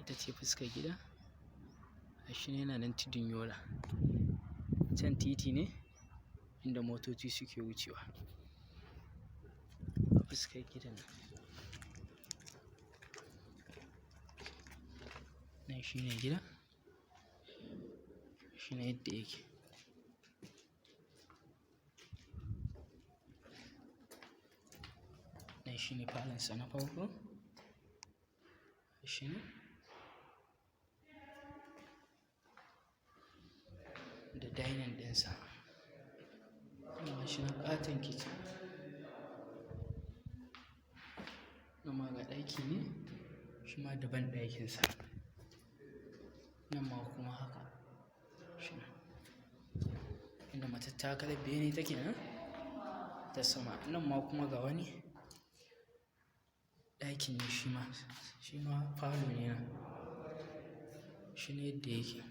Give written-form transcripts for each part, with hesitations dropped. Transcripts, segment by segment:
Ita ce fuskar gida. Gashi nan yana nan Tudun Yola. Can titi ne inda motoci suke wucewa. A fuskar gidan nan. Nan shine gida. Shine yadda yake. Nan shine falonsa na farko. Shine. Da dining ɗinsa. Nan shi nan ƙaton kitchen. Nan ma ga ɗaki ne, shi ma da banɗakinsa. Nan ma kuma haka. Shi ne. Inda matattakalar bene take nan ta sama. Nan ma kuma ga wani ɗakin ne shi ma falo ne nan. Shi ne yadda yake.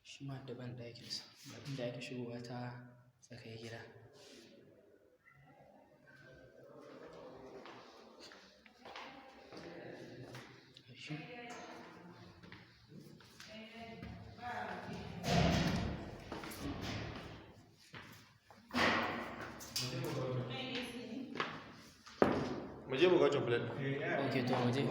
Shi ma da banɗakinsa. Ga inda ake shigowa ta tsakar gida. Shi. Mu je mu ga wancan plate ɗin. Okay, to mu je.